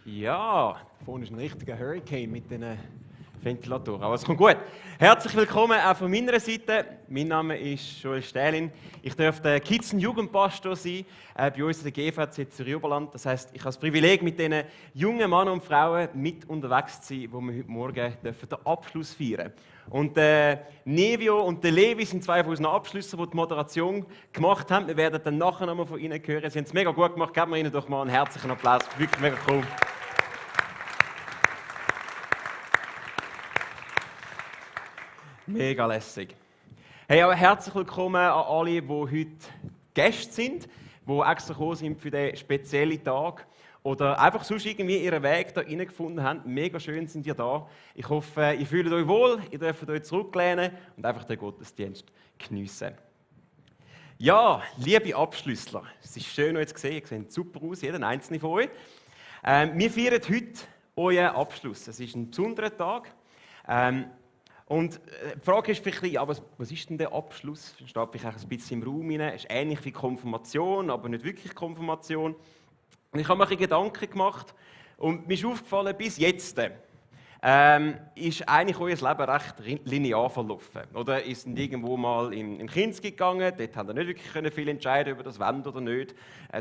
Ja, vorne ist ein richtiger Hurricane mit den Ventilatoren, aber es kommt gut. Herzlich willkommen auch von meiner Seite. Mein Name ist Joel Stählin. Ich darf der Kids- und Jugendpastor sein bei uns in der GVZ Zürich-Oberland. Das heisst, ich habe das Privileg, mit diesen jungen Männern und Frauen mit unterwegs zu sein, wo wir heute Morgen den Abschluss feiern dürfen. Und Nevio und der Levi sind zwei von unseren Abschlüssen, die die Moderation gemacht haben. Wir werden dann nachher noch mal von ihnen hören. Sie haben es mega gut gemacht. Geben wir ihnen doch mal einen herzlichen Applaus. Wirklich mega cool. Mega lässig. Hey, aber herzlich willkommen an alle, die heute Gäste sind, die extra gekommen sind für diesen speziellen Tag oder einfach sonst irgendwie ihren Weg da gefunden haben. Mega schön sind ihr da. Ich hoffe, ihr fühlt euch wohl, ihr dürft euch zurücklehnen und einfach den Gottesdienst geniessen. Ja, liebe Abschlüssler, es ist schön, euch zu sehen. Ihr seht super aus, jeder einzelne von euch. Wir feiern heute euren Abschluss. Es ist ein besonderer Tag. Und die Frage ist vielleicht, ja, was ist denn der Abschluss? Das steht vielleicht ein bisschen im Raum hinein. Es ist ähnlich wie Konfirmation, aber nicht wirklich Konfirmation. Und ich habe mir ein bisschen Gedanken gemacht und mir ist aufgefallen, bis jetzt ist eigentlich euer Leben recht linear verlaufen. Oder ihr seid irgendwo mal in Kinski gegangen, dort habt ihr nicht wirklich viel entscheiden über das wollt oder nicht.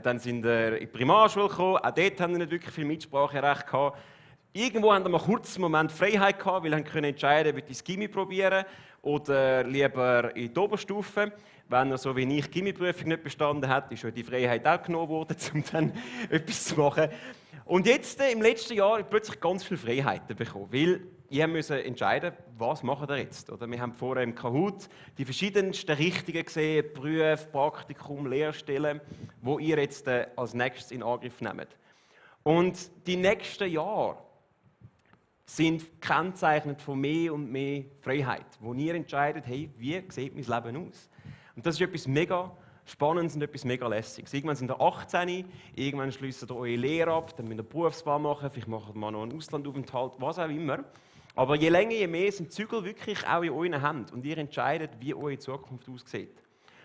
Dann sind ihr in die Primarschule gekommen, auch dort habt ihr nicht wirklich viel Mitspracherecht gehabt. Irgendwo haben wir mal kurz einen Moment Freiheit gehabt, weil wir können entscheiden, ob ich das Gymi probieren oder lieber in die Oberstufe. Wenn er so wie ich die Gymi-Prüfung nicht bestanden hat, ist schon die Freiheit auch genommen worden, um dann etwas zu machen. Und jetzt, im letzten Jahr, habe ich plötzlich ganz viele Freiheiten bekommen, weil ich musste entscheiden, was machen wir jetzt. Oder wir haben vorher im Kahoot die verschiedensten Richtungen gesehen, Berufe, Praktikum, Lehrstellen, wo ihr jetzt als nächstes in Angriff nehmt. Und die nächsten Jahre sind gekennzeichnet von mehr und mehr Freiheit, wo ihr entscheidet, hey, wie sieht mein Leben aus? Und das ist etwas mega Spannendes und etwas mega Lässiges. Irgendwann sind ihr 18, irgendwann schließt ihr eure Lehre ab, dann müsst ihr Berufswahl machen, vielleicht macht ihr mal noch einen Auslandaufenthalt, was auch immer. Aber je länger, je mehr sind die Zügel wirklich auch in euren Händen und ihr entscheidet, wie eure Zukunft aussieht.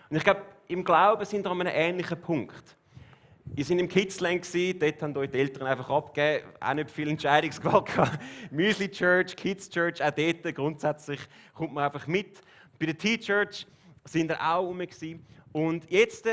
Und ich glaube, im Glauben sind wir an einem ähnlichen Punkt. Ihr seid im Kidsland, dort haben euch die Eltern einfach abgegeben, auch nicht viel Entscheidungsgewalt gehabt. Müsli Church, Kids Church, auch dort grundsätzlich kommt man einfach mit. Bei der T-Church sind wir auch rum gewesen. Und jetzt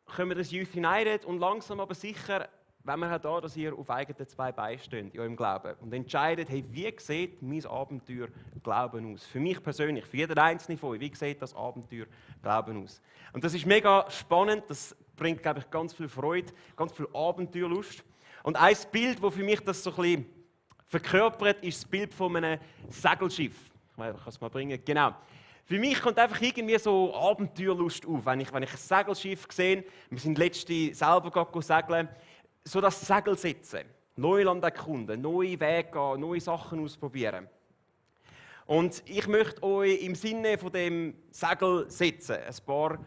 kommen wir ins Youth United und langsam aber sicher, wenn wir da, dass ihr auf eigenen zwei Beinen steht in eurem Glauben und entscheidet, hey, wie sieht mein Abenteuer Glauben aus? Für mich persönlich, für jeden Einzelnen von euch, wie sieht das Abenteuer Glauben aus? Und das ist mega spannend, das bringt, glaube ich, ganz viel Freude, ganz viel Abenteuerlust. Und ein Bild, das für mich das so ein bisschen verkörpert, ist das Bild von einem Segelschiff. Ich kann es mal bringen. Genau. Für mich kommt einfach irgendwie so Abenteuerlust auf, wenn ich ein Segelschiff sehe. Wir sind letzte selber segeln. So das Segel setzen, Neuland erkunden, neue Wege gehen, neue Sachen ausprobieren. Und ich möchte euch im Sinne von dem Segel setzen ein paar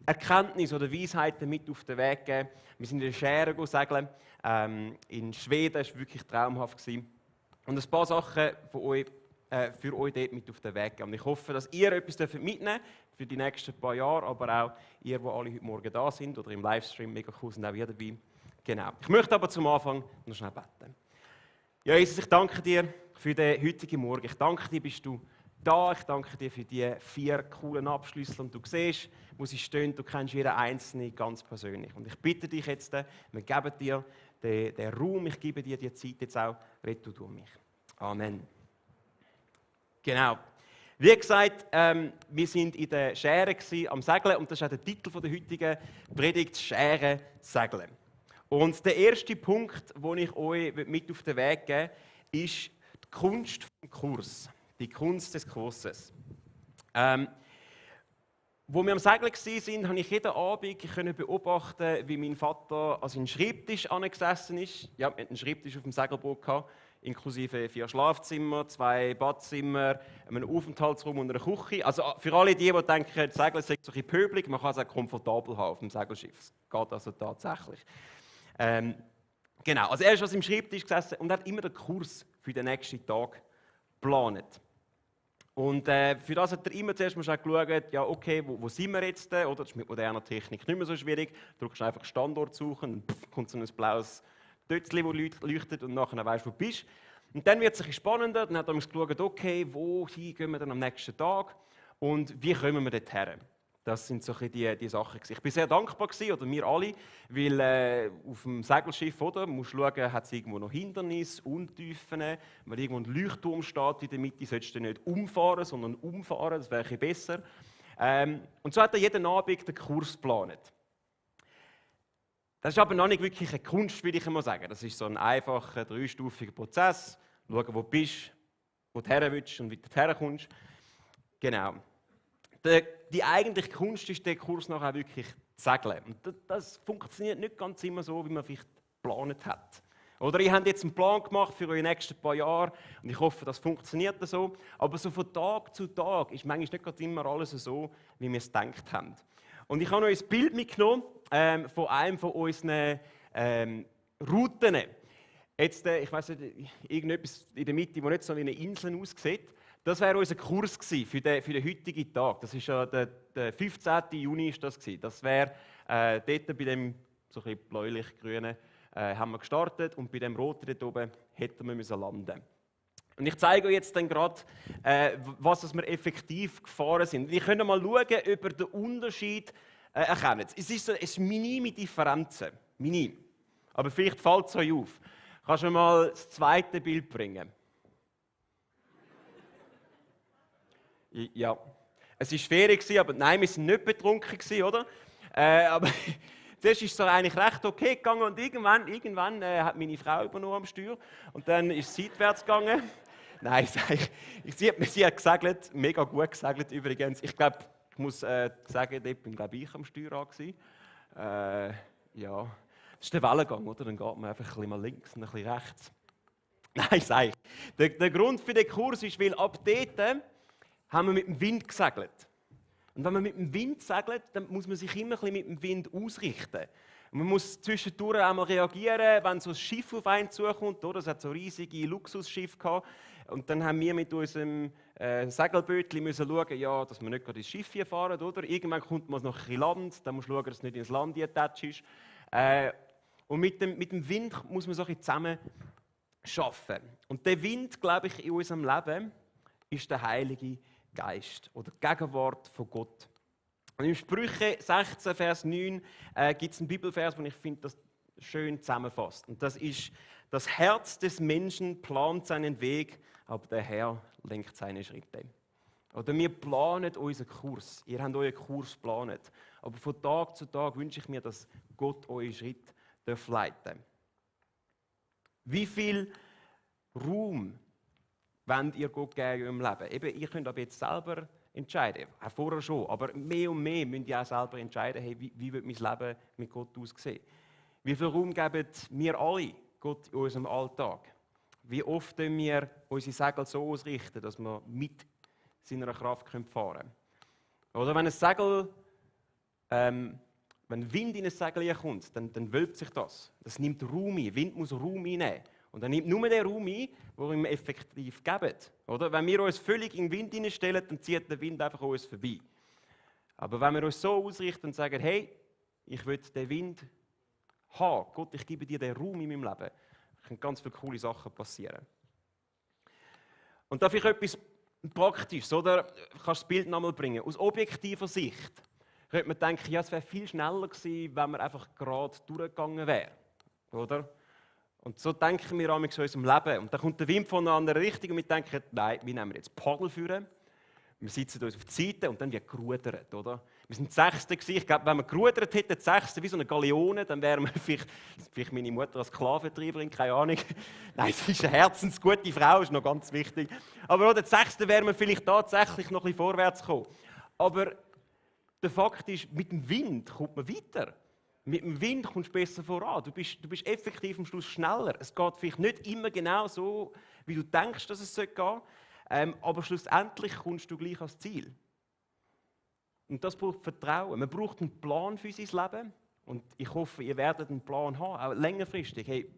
Erkenntnisse oder Weisheiten mit auf den Weg geben. Wir sind in der Schäre segeln. In Schweden war es wirklich traumhaft. Und ein paar Sachen von euch, für euch dort mit auf den Weg geben. Und ich hoffe, dass ihr etwas mitnehmen dürft für die nächsten paar Jahre, aber auch ihr, die alle heute Morgen da sind oder im Livestream mega cool sind, auch ihr dabei. Genau. Ich möchte aber zum Anfang noch schnell beten. Ja, Jesus, ich danke dir für den heutigen Morgen. Ich danke dir, bist du da. Ich danke dir für die 4 coolen Abschlüsse. Und du siehst, wo sie stehen. Du kennst jeden Einzelnen ganz persönlich. Und ich bitte dich jetzt, wir geben dir den Raum, ich gebe dir die Zeit jetzt auch. Red du durch mich. Amen. Genau. Wie gesagt, wir sind in der Schäre am Segeln und das ist auch der Titel der heutigen Predigt, Schäre segeln. Und der erste Punkt, den ich euch mit auf den Weg geben will, ist die Kunst vom Kurs, die Kunst des Kurses. Wo wir am Segeln waren, konnte ich jeden Abend beobachten, wie mein Vater an seinem Schreibtisch angesessen ist. Ja, wir hatten einen Schreibtisch auf dem Segelboot gehabt, inklusive 4 Schlafzimmer, 2 Badzimmer, einen Aufenthaltsraum und eine Küche. Also für alle die denken, Segeln sei so ein bisschen pöbelig, man kann es auch komfortabel haben auf dem Segelschiff. Das geht also tatsächlich. Genau, also er ist an seinem Schreibtisch gesessen und hat immer den Kurs für den nächsten Tag geplant. Und für das hat er immer zuerst mal geschaut, ja okay, wo sind wir jetzt? Oder? Das ist mit moderner Technik nicht mehr so schwierig. Du drückst einfach Standort suchen und kommt so ein blaues Tötzchen, das leuchtet und nachher weisst du, wo du bist. Und dann wird es ein bisschen spannender. Dann hat er geschaut, okay, wohin gehen wir dann am nächsten Tag und wie kommen wir dort her? Das sind so ein bisschen die Sachen. Ich war sehr dankbar, oder wir alle, weil auf dem Segelschiff, oder, musst du schauen, hat es irgendwo noch Hindernisse, Untiefen. Wenn irgendwo ein Leuchtturm steht in der Mitte, solltest du nicht umfahren, sondern umfahren, das wäre ein bisschen besser. Und so hat er jeden Abend den Kurs geplant. Das ist aber noch nicht wirklich eine Kunst, würde ich mal sagen. Das ist so ein einfacher, dreistufiger Prozess. Schauen, wo du bist, wo du her willst und wie du herkommst. Genau. Die eigentliche Kunst ist, den Kurs nachher wirklich zu segeln. Und das funktioniert nicht ganz immer so, wie man vielleicht geplant hat. Oder ihr habt jetzt einen Plan gemacht für eure nächsten paar Jahre und ich hoffe, das funktioniert so. Aber so von Tag zu Tag ist manchmal nicht gerade immer alles so, wie wir es gedacht haben. Und ich habe euch ein Bild mitgenommen von einem von unseren Routen. Jetzt, ich weiss nicht, irgendetwas in der Mitte, das nicht so wie eine Insel aussieht. Das wäre unser Kurs für den heutigen Tag. Das ist ja der 15. Juni. Das wäre dort bei dem so ein bläulich-grünen haben wir gestartet und bei dem roten dort oben hätten wir landen müssen. Und ich zeige euch jetzt dann gerade, was wir effektiv gefahren sind. Wir können mal schauen, ob ihr den Unterschied erkennt. Es ist minime Differenzen. Minim. Aber vielleicht fällt es euch auf. Kannst du mal das zweite Bild bringen? Ja. Es war Ferien, aber nein, wir waren nicht betrunken, oder? Aber zuerst ist es eigentlich recht okay gegangen und irgendwann hat meine Frau übernommen am Steuer und dann ist es seitwärts gegangen. Nein, sie hat gesegelt, mega gut gesegelt übrigens. Ich glaube, ich muss sagen, dort bin ich am Steuer an. Ja, das ist der Wellengang, oder? Dann geht man einfach ein bisschen mal links und ein bisschen rechts. Nein, sage ich. Der Grund für den Kurs ist, weil ab dort haben wir mit dem Wind gesegelt. Und wenn man mit dem Wind segelt, dann muss man sich immer ein bisschen mit dem Wind ausrichten. Und man muss zwischendurch auch mal reagieren, wenn so ein Schiff auf einen zukommt. Oder? Es hat so riesige Luxusschiffe gehabt. Und dann haben wir mit unserem Segelbötchen müssen schauen, ja, dass wir nicht gerade ins Schiff hier fahren. Oder? Irgendwann kommt man noch ein bisschen Land, dann muss man schauen, dass es nicht ins Land getatscht ist. Und mit dem Wind muss man so ein bisschen zusammen arbeiten. Und der Wind, glaube ich, in unserem Leben ist der Heilige Geist oder die Gegenwart von Gott. Und im Sprüche 16, Vers 9 gibt es einen Bibelvers, den ich finde, das schön zusammenfasst. Und das ist: Das Herz des Menschen plant seinen Weg, aber der Herr lenkt seine Schritte. Oder wir planen unseren Kurs. Ihr habt euren Kurs geplant. Aber von Tag zu Tag wünsche ich mir, dass Gott euren Schritt leiten darf. Wie viel Raum wollt ihr Gott geben in eurem Leben? Eben, ihr könnt aber jetzt selber entscheiden. Auch vorher schon. Aber mehr und mehr müsst ihr auch selber entscheiden, hey, wie wird mein Leben mit Gott aussehen? Wie viel Raum geben wir alle Gott in unserem Alltag? Wie oft können wir unsere Segel so ausrichten, dass wir mit seiner Kraft fahren können? Oder wenn ein Segel, wenn Wind in ein Segel kommt, dann wölbt sich das. Das nimmt Raum ein. Wind muss Raum einnehmen. Und er nimmt nur den Raum ein, den wir ihm effektiv geben. Oder? Wenn wir uns völlig in den Wind hineinstellen, dann zieht der Wind einfach an uns vorbei. Aber wenn wir uns so ausrichten und sagen, hey, ich will den Wind haben, Gott, ich gebe dir den Raum in meinem Leben, können ganz viele coole Sachen passieren. Und darf ich etwas Praktisches, oder? Kannst du das Bild nochmal bringen? Aus objektiver Sicht könnte man denken, ja, es wäre viel schneller gewesen, wenn man einfach gerade durchgegangen wäre. Oder? Und so denken wir in unserem Leben. Und dann kommt der Wind von einer anderen Richtung und wir denken, nein, wir nehmen jetzt Paddel führen. Wir sitzen uns auf die Seite und dann wird gerudert, oder? Wir sind Sechste gewesen. Ich glaube, wenn wir gerudert hätten, Sechste wie so eine Galeone, dann wären wir vielleicht meine Mutter als Sklaventreiberin, keine Ahnung. Nein, sie ist eine herzensgute Frau, ist noch ganz wichtig. Aber der Sechste wären wir vielleicht tatsächlich noch ein bisschen vorwärts gekommen. Aber der Fakt ist, mit dem Wind kommt man weiter. Mit dem Wind kommst du besser voran. Du bist effektiv am Schluss schneller. Es geht vielleicht nicht immer genau so, wie du denkst, dass es gehen sollte. Aber schlussendlich kommst du gleich ans Ziel. Und das braucht Vertrauen. Man braucht einen Plan für sein Leben. Und ich hoffe, ihr werdet einen Plan haben, auch längerfristig. Hey,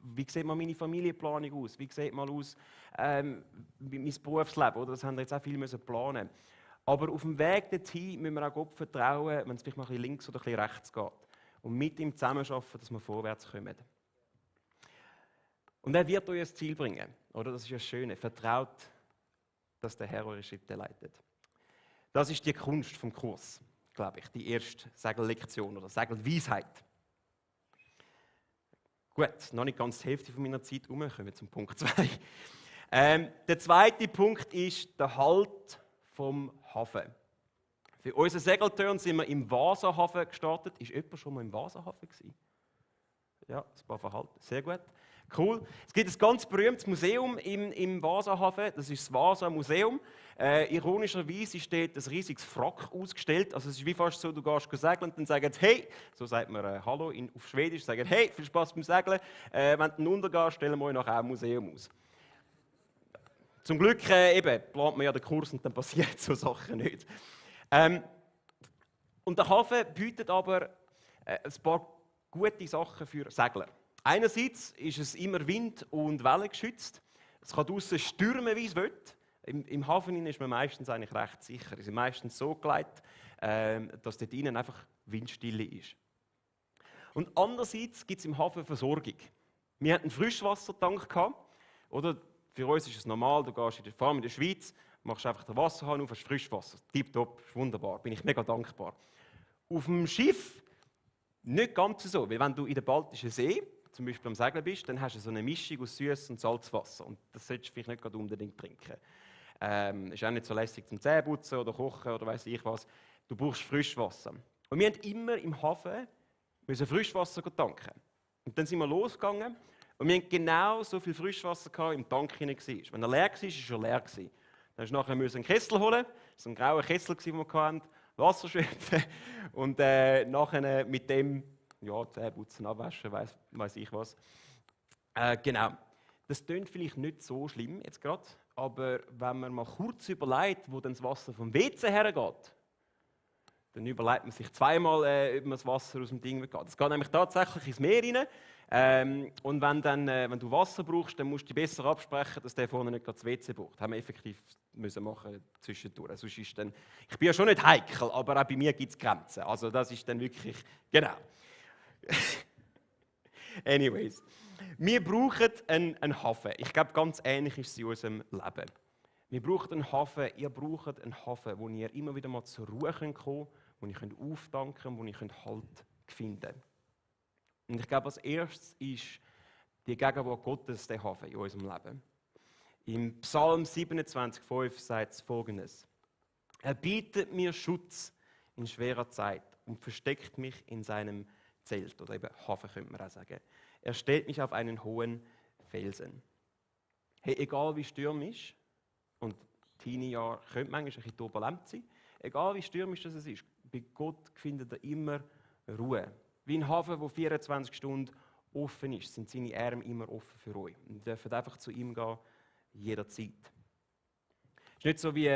wie sieht mal meine Familienplanung aus? Wie sieht mal aus mein Berufsleben? Oder? Das haben wir jetzt auch viel planen müssen. Aber auf dem Weg dorthin müssen wir auch Gott vertrauen, wenn es vielleicht mal ein bisschen links oder ein bisschen rechts geht. Und mit ihm zusammenarbeiten, dass wir vorwärts kommen. Und er wird euch ein Ziel bringen. Oder? Das ist ja das Schöne. Vertraut, dass der Herr eure Schritte leitet. Das ist die Kunst vom Kurs, glaube ich. Die erste Segellektion oder Segelweisheit. Gut, noch nicht ganz die Hälfte von meiner Zeit herum. Kommen wir zum Punkt 2. Der zweite Punkt ist der Halt vom Hafen. Für unseren Segeltörn sind wir im Vasahafen gestartet. Ist jemand schon mal im Vasahafen gewesen? Ja, ein paar Verhalten. Sehr gut. Cool. Es gibt ein ganz berühmtes Museum im Vasahafen. Das ist das Vasa-Museum. Ironischerweise ist dort ein riesiges Frack ausgestellt. Also es ist wie fast so, du gehst segeln und dann sagen sie, hey, so sagt man Hallo auf Schwedisch, sagen, hey, viel Spaß beim Segeln. Wenn du untergehst, stellen wir euch nachher auch ein Museum aus. Zum Glück plant man ja den Kurs und dann passieren so Sachen nicht. Und der Hafen bietet aber ein paar gute Sachen für Segler. Einerseits ist es immer wind- und wellengeschützt. Es kann draussen stürmen, wie es will. Im Hafen ist man meistens eigentlich recht sicher. Sie sind meistens so gelegt, dass dort innen einfach Windstille ist. Und andererseits gibt es im Hafen Versorgung. Wir hatten einen Frischwassertank gehabt, oder? Für uns ist es normal, du gehst vor allem in der Schweiz, machst einfach den Wasserhahn auf, hast Frischwasser. Tipptopp, ist wunderbar, bin ich mega dankbar. Auf dem Schiff nicht ganz so, weil wenn du in der Baltischen See, zum Beispiel am Segeln bist, dann hast du so eine Mischung aus Süß- und Salzwasser. Und das solltest du vielleicht nicht gerade unbedingt trinken. Ist auch nicht so lässig zum Zähneputzen oder Kochen oder weiss ich was. Du brauchst Frischwasser. Und wir haben immer im Hafen Frischwasser tanken. Und dann sind wir losgegangen und wir hatten genau so viel Frischwasser im Tank hinein. Wenn er leer war, war er leer. Dann musst du nachher einen Kessel holen. Das war ein grauer Kessel, den wir hatten. Wasser schöpfen und nachher mit dem Zähne putzen, abwaschen, weiss ich was. Genau. Das klingt vielleicht nicht so schlimm jetzt gerade, aber wenn man mal kurz überlegt, wo dann das Wasser vom WC hergeht, dann überlegt man sich zweimal, ob man das Wasser aus dem Ding weggeht. Es geht nämlich tatsächlich ins Meer rein. Und wenn du Wasser brauchst, dann musst du dich besser absprechen, dass der vorne nicht gerade das WC braucht. Das haben wir effektiv müssen machen zwischendurch. Sonst ist dann, ich bin ja schon nicht heikel, aber auch bei mir gibt es Grenzen. Also das ist dann wirklich, genau. Anyways, wir brauchen einen Hafen. Ich glaube, ganz ähnlich ist es in unserem Leben. Wir brauchen einen Hafen, ihr braucht einen Hafen, wo ihr immer wieder mal zur Ruhe kommen könnt, wo ihr auftanken könnt, wo ihr Halt finden könnt. Und ich glaube, als erstes ist die Gegenwart Gottes der Hafen in unserem Leben. Im Psalm 27,5 sagt es Folgendes: Er bietet mir Schutz in schwerer Zeit und versteckt mich in seinem Zelt, oder eben Hafen könnte man auch sagen. Er stellt mich auf einen hohen Felsen. Hey, egal wie stürmisch, und Teenie-Jahre können manchmal ein bisschen turbulent sein, egal wie stürmisch das ist, bei Gott findet er immer Ruhe. Wie ein Hafen, der 24 Stunden offen ist, sind seine Arme immer offen für euch. Und ihr dürft einfach zu ihm gehen, jederzeit. Es ist nicht so wie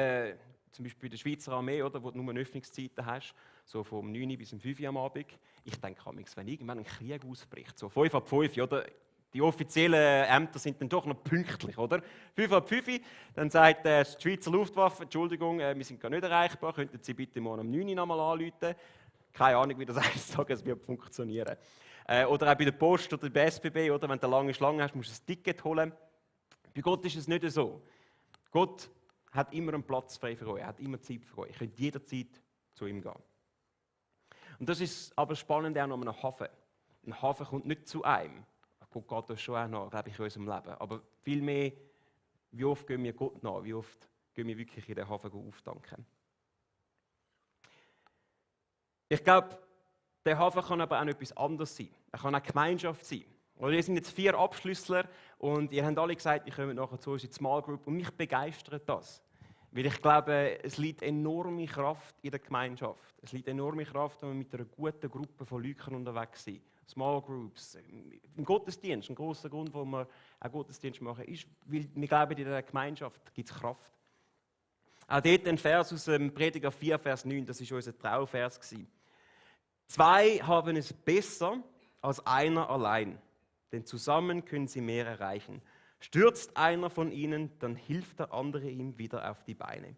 zum Beispiel bei der Schweizer Armee, oder, wo du nur Öffnungszeiten hast, so vom 9 bis 5 Uhr am Abend. Ich denke, wenn irgendwann ein Krieg ausbricht, so 5 ab 5, oder? Die offiziellen Ämter sind dann doch noch pünktlich, oder? 5 ab 5, dann sagt die Schweizer Luftwaffe, Entschuldigung, wir sind gar nicht erreichbar, könnten Sie bitte morgen um 9 Uhr nochmal anrufen? Keine Ahnung, wie das eines Tages wird funktionieren. Oder auch bei der Post oder bei der SBB, oder? Wenn du eine lange Schlange hast, musst du ein Ticket holen. Bei Gott ist es nicht so. Gott hat immer einen Platz frei für euch, er hat immer Zeit für euch. Ihr könnt jederzeit zu ihm gehen. Und das ist aber spannend auch noch an einem Hafen. Ein Hafen kommt nicht zu einem. Gott geht das schon auch nach, glaube ich, in unserem Leben. Aber vielmehr, wie oft gehen wir Gott nach? Wie oft gehen wir wirklich in den Hafen auftanken? Ich glaube, der Hafen kann aber auch etwas anderes sein. Er kann auch Gemeinschaft sein. Ihr sind jetzt 4 Abschlüssler und ihr habt alle gesagt, ihr kommt nachher zu uns in die Small Group. Und mich begeistert das. Weil ich glaube, es liegt enorme Kraft in der Gemeinschaft. Es liegt enorme Kraft, wenn wir mit einer guten Gruppe von Leuten unterwegs sind. Small Groups, im Gottesdienst. Ein grosser Grund, warum wir auch Gottesdienst machen, ist, weil wir glauben, in dieser Gemeinschaft gibt es Kraft. Auch dort ein Vers aus dem Prediger 4, Vers 9, das war unser Trauvers. 2 haben es besser als einer allein, denn zusammen können sie mehr erreichen. Stürzt einer von ihnen, dann hilft der andere ihm wieder auf die Beine.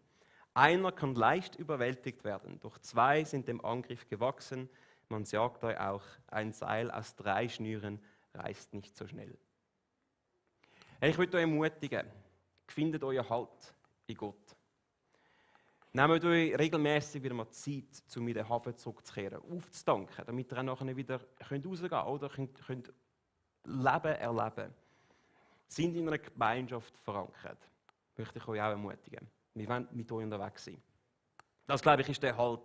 Einer kann leicht überwältigt werden, doch 2 sind dem Angriff gewachsen. Man sagt euch auch, ein Seil aus 3 Schnüren reißt nicht so schnell. Hey, ich möchte euch ermutigen, findet euren Halt in Gott. Nehmt euch regelmäßig wieder mal Zeit, um in den Hafen zurückzukehren, aufzudanken, damit ihr auch nachher wieder rausgehen könnt oder könnt Leben erleben. Sind in einer Gemeinschaft verankert. Möchte ich euch auch ermutigen. Wir wollen mit euch unterwegs sein. Das, glaube ich, ist der Halt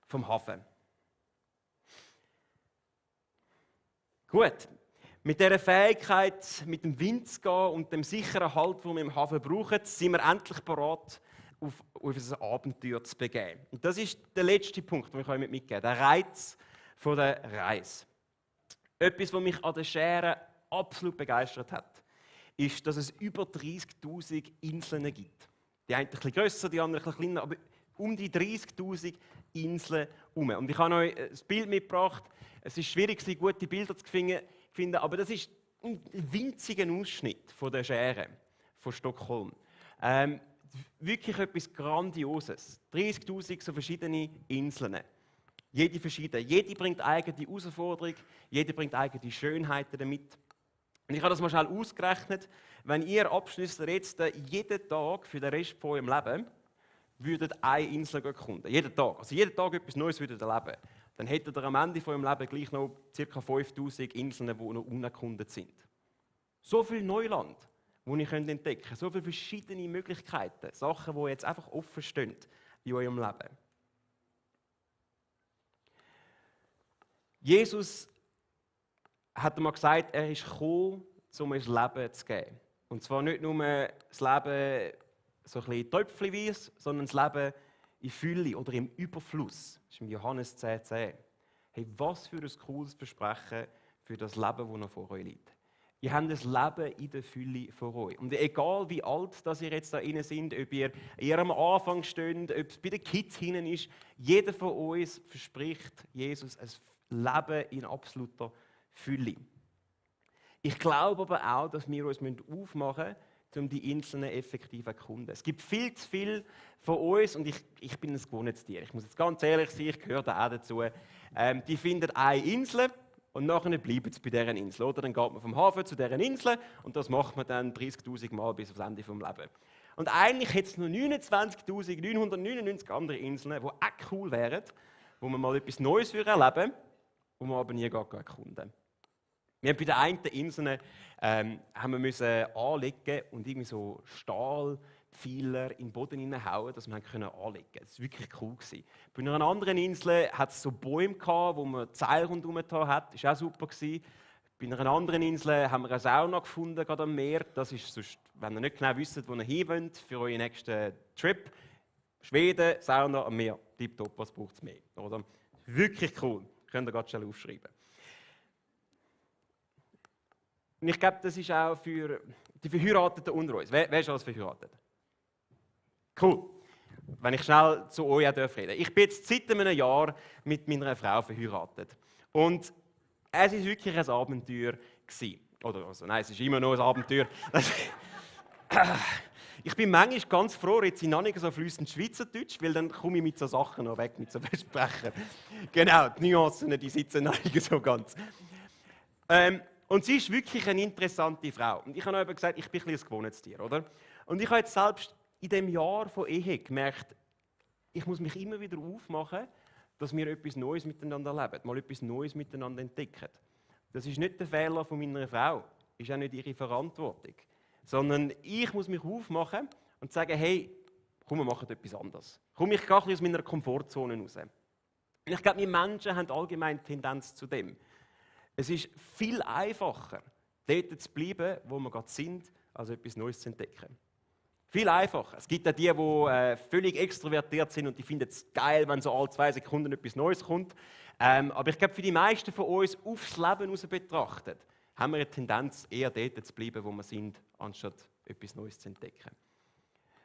vom Hafen. Gut, mit dieser Fähigkeit, mit dem Wind zu gehen und dem sicheren Halt, den wir im Hafen brauchen, sind wir endlich bereit, auf unser Abenteuer zu begeben. Und das ist der letzte Punkt, den ich euch mitgeben möchte, der Reiz der Reise. Etwas, was mich an der Schere absolut begeistert hat, ist, dass es über 30'000 Inseln gibt. Die einen ein bisschen grösser, die anderen ein bisschen kleiner, aber um die 30'000 Inseln herum. Und ich habe euch ein Bild mitgebracht. Es ist schwierig, gute Bilder zu finden, aber das ist ein winziger Ausschnitt von der Schere von Stockholm. Wirklich etwas Grandioses. 30'000 so verschiedene Inseln. Jede verschieden. Jede bringt eigene Herausforderung, jede bringt eigene Schönheiten damit. Und ich habe das mal schnell ausgerechnet. Wenn ihr Abschlüsse jetzt jeden Tag für den Rest von eurem Leben würdet eine Insel erkunden. Jeden Tag. Also jeden Tag etwas Neues würdet erleben. Dann hättet ihr am Ende von eurem Leben gleich noch ca. 5000 Inseln, die noch unerkundet sind. So viel Neuland, das ihr entdecken könnt. So viele verschiedene Möglichkeiten. Sachen, die jetzt einfach offen stehen in eurem Leben. Jesus hat einmal gesagt, er ist gekommen, um uns Leben zu geben. Und zwar nicht nur das Leben so ein bisschen tröpfchenweise, sondern das Leben in Fülle oder im Überfluss. Das ist im Johannes 10,10. Hey, was für ein cooles Versprechen für das Leben, das noch vor euch liegt. Ihr habt das Leben in der Fülle vor euch. Und egal wie alt dass ihr jetzt da innen sind, ob ihr am Anfang steht, ob es bei den Kids hinten ist, jeder von uns verspricht Jesus ein Leben in absoluter Fülle. Ich glaube aber auch, dass wir uns aufmachen müssen, um die Inseln effektiv zu erkunden. Es gibt viel zu viel von uns, und ich bin ein gewohntes Tier. Ich muss jetzt ganz ehrlich sein, ich gehöre da auch dazu. Die finden eine Insel und nachher bleiben sie bei dieser Insel. Oder dann geht man vom Hafen zu dieser Insel und das macht man dann 30'000 Mal bis aufs Ende des Lebens. Und eigentlich hätte es noch 29'999 andere Inseln, die auch cool wären, wo man mal etwas Neues erleben würde, wo man aber nie erkunden. Wir haben bei den einen Inseln haben wir müssen anlegen und irgendwie so Stahlpfeiler in den Boden hineinhauen, dass wir anlegen konnten. Das war wirklich cool. Bei einer anderen Insel hat es so Bäume gehabt, wo man Seil rundherum hat. Das war auch super. Bei einer anderen Insel haben wir eine Sauna gefunden, gerade am Meer. Das ist sonst, wenn ihr nicht genau wisst, wo ihr hin wollt für euren nächsten Trip. Schweden, Sauna am Meer. Tipptopp, was braucht es mehr? Oder? Wirklich cool. Könnt ihr gerade schnell aufschreiben. Und ich glaube, das ist auch für die Verheirateten unter uns. Wer ist alles verheiratet? Cool. Wenn ich schnell zu euch reden darf. Ich bin jetzt seit einem Jahr mit meiner Frau verheiratet. Und es war wirklich ein Abenteuer gewesen. Oder also, nein, es ist immer noch ein Abenteuer. Ich bin manchmal ganz froh, jetzt sind noch nicht so fließend Schweizerdeutsch, weil dann komme ich mit so Sachen noch weg, mit so Versprechen. Genau, die Nuancen, die sitzen noch nicht so ganz. Und sie ist wirklich eine interessante Frau. Und ich habe eben gesagt, ich bin ein gewohntes Tier, oder? Und ich habe jetzt selbst in diesem Jahr von Ehe gemerkt, ich muss mich immer wieder aufmachen, dass wir etwas Neues miteinander erleben, mal etwas Neues miteinander entdecken. Das ist nicht der Fehler von meiner Frau, ist auch nicht ihre Verantwortung. Sondern ich muss mich aufmachen und sagen, hey, komm, wir machen etwas anderes. Komm, ich gehe aus meiner Komfortzone raus. Und ich glaube, wir Menschen haben allgemein Tendenz zu dem. Es ist viel einfacher, dort zu bleiben, wo wir gerade sind, als etwas Neues zu entdecken. Viel einfacher. Es gibt auch die, die völlig extrovertiert sind und die finden es geil, wenn so alle 2 Sekunden etwas Neues kommt. Aber ich glaube, für die meisten von uns, aufs Leben heraus betrachtet, haben wir eine Tendenz, eher dort zu bleiben, wo wir sind, anstatt etwas Neues zu entdecken.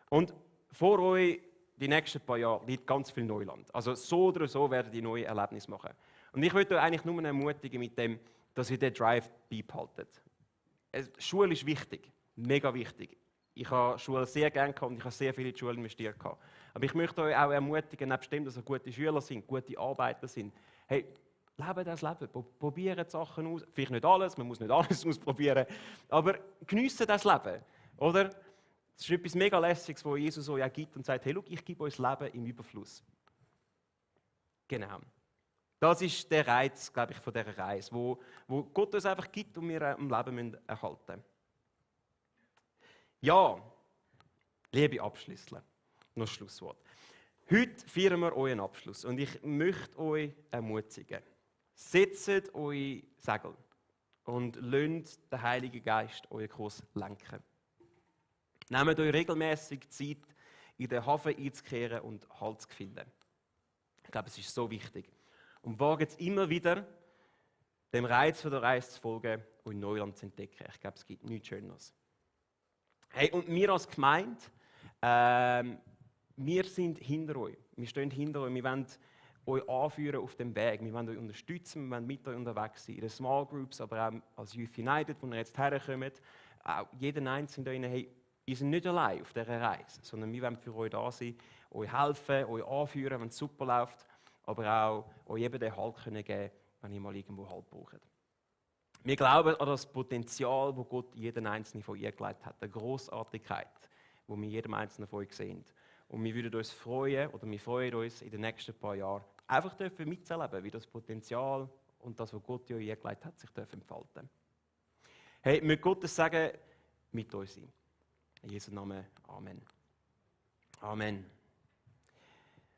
Und vor euch, die nächsten paar Jahre, liegt ganz viel Neuland. Also so oder so werden die neue Erlebnisse machen. Und ich möchte euch eigentlich nur ermutigen mit dem, dass ihr den Drive beibehaltet. Schule ist wichtig, mega wichtig. Ich habe Schule sehr gerne gehabt und ich habe sehr viel in die Schule investiert. Aber ich möchte euch auch ermutigen, nebst dem, dass ihr gute Schüler sind, gute Arbeiter sind, hey, Lebe das Leben, probieren Sachen aus. Vielleicht nicht alles, man muss nicht alles ausprobieren, aber geniessen das Leben, oder? Das ist etwas mega Lässiges, wo Jesus euch auch gibt und sagt, hey, schau, ich gebe euch das Leben im Überfluss. Genau. Das ist der Reiz, glaube ich, von dieser Reise, wo Gott uns einfach gibt und wir im Leben erhalten müssen. Ja, liebe Abschlüssler, noch das Schlusswort. Heute feiern wir euren Abschluss und ich möchte euch ermutigen. Setzt eure Segel und lasst den Heiligen Geist euren Kurs lenken. Nehmt euch regelmäßig Zeit, in den Hafen einzukehren und Halt zu finden. Ich glaube, es ist so wichtig. Und wagt es immer wieder, dem Reiz der Reise zu folgen und Neuland zu entdecken. Ich glaube, es gibt nichts Schöneres. Hey, und wir als Gemeinde, wir sind hinter euch. Wir stehen hinter euch. Wir wollen euch anführen auf dem Weg. Wir wollen euch unterstützen, wir wollen mit euch unterwegs sein. In den Small Groups, aber auch als Youth United, wo ihr jetzt herkommt. Auch jeder Einzelne da hey, ihr seid nicht allein auf dieser Reise, sondern wir wollen für euch da sein, euch helfen, euch anführen, wenn es super läuft, aber auch euch eben den Halt geben können, wenn ihr mal irgendwo Halt braucht. Wir glauben an das Potenzial, das Gott jeden Einzelnen von ihr gelegt hat, eine Grossartigkeit, die wir jedem Einzelnen von euch sehen. Und wir würden uns freuen, oder wir freuen uns in den nächsten paar Jahren, einfach mitzuerleben, wie das Potenzial und das, was Gott in euch gelegt hat, sich entfalten. Hey, möge Gottes Segen mit euch sein. In Jesu Namen. Amen. Amen.